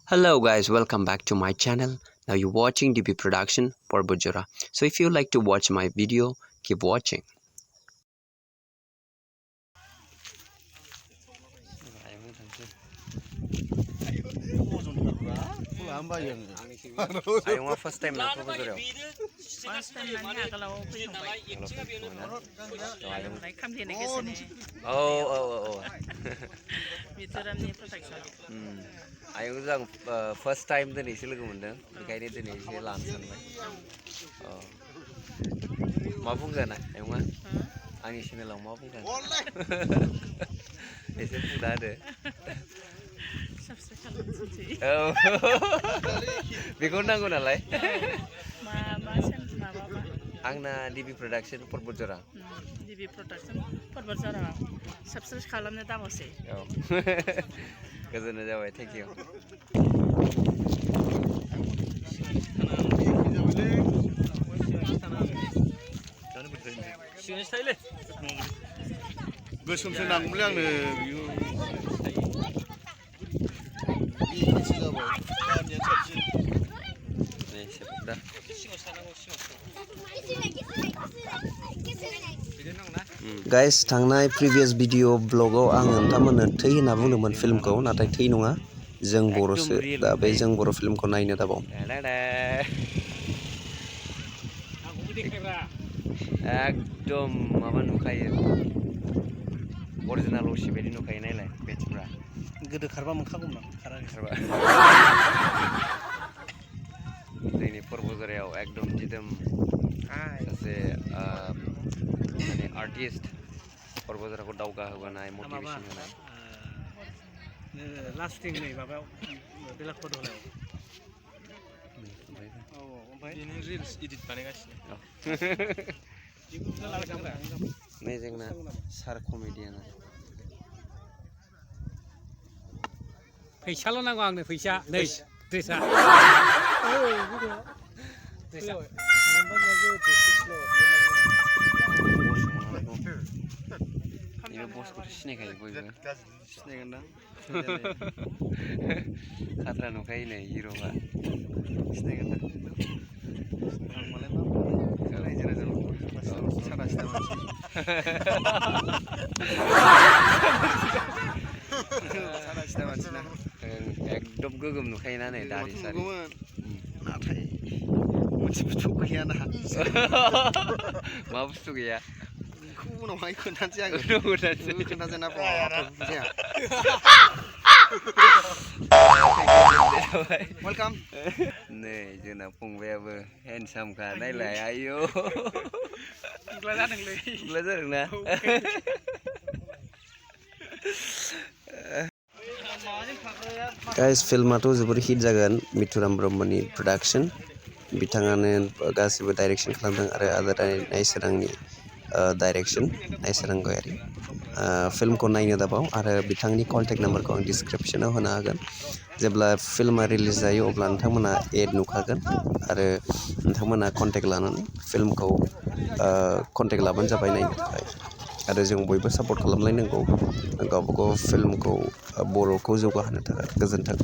Hello guys, welcome back to my channel. Now you're watching DB production for Barmwdai. So if you like to watch my video, keep watching. First time na Barmwdai. First time nanya kalau Oh. Mithuram ni protection. Ayung jang first time tu ni sila kemudian, kayaknya tu ni sila langsung lah. Maupun kan? Ayung ah, angin sini lang maupun kan? Ese pun dah ada. Subscribe sih. Oh, bikonang guna lah. Angna DB production for Barmwdai. DB production for Barmwdai. Subscribe खालामनो दामोसै. Oh, goजोननाय जाबाय. Thank you. गोसोमसो नांगौमोनलै आंनो बियो Guys, थांनाय previous video vlogaव आं नोंथांमोननो थै होनना बुंदोंमोन फिल्मखौ, नाथाय थै नङा, जों बर'सो। दा बे जों बर' फिल्मखौ नायनो दाबाव। एकदम माबा नुखायो, अरिजिनाल असी बायदि नुखायो नायलाय बेट्सफ्रा। गोदो खारबा मोनखागौमोन आं खाराखै खारबा। जोंनि Barmwdaiआव एकदम दिदोम सासे माने आर्टिस्ट Barmwdaiखौ दावगा होबोनाय, मटिभेसन होनाय। लास्टिं नै माबायाव बेलाक फट'लायाव ओमफ्राय बेनि रिल्स एडिट बानायगासिनो। नै जोंना सार कमेडियाना। फैसाल' नांगौ आंनो फैसा नै ड्रेसा ini bosku सिनायखायो बयबो सिनायगोनदां खात्रा नुखायो नै हिर'आ सिनायगोनदां मालाय मा रायजो राजाल' सादा सिदा मानसि सादा सिदा मानसि ना एकदम गोगोम नुखायोना नै दारि सारि नाथाय मोनसे बुस्थु गैयाना मा बुस्थु गैया उनावहाय खोन्थानोसै आङो खोन्थानोसै ना वेलकाम नै जोंना फंबायाबो हेन्डसामखा नायलाय आयौ Gila जादोंलै गला जादोंना गाइस फिल्माथ' जोबोर हिट जागोन मिथुराम ब्रह्मनि प्रडाक्शन बिथाङानो गासिबो डाइरेक्शन खालामदों आरो आदार नाइसरांनि डाइरेक्शन नाइसरां गयारी फिल्मखौ नायनो दाबाव आरो बिथांनि कन्टेक्ट नाम्बारखौ आं डिसक्रिप्शनाव होनो हागोन जेब्ला फिल्मा रिलिज जायो अब्ला नोंथांमोना एड नुखागोन आरो नोंथांमोना कन्टेक्ट लानानै फिल्मखौ कन्टेक्ट लाबानो जाबाय नायनो थाखाय आरो जों बयबो सापर्ट खालामलायनांगौ गावबागाव फिल्मखौ बर'खौ जौगाहोनो थाखाय गोजोन्थों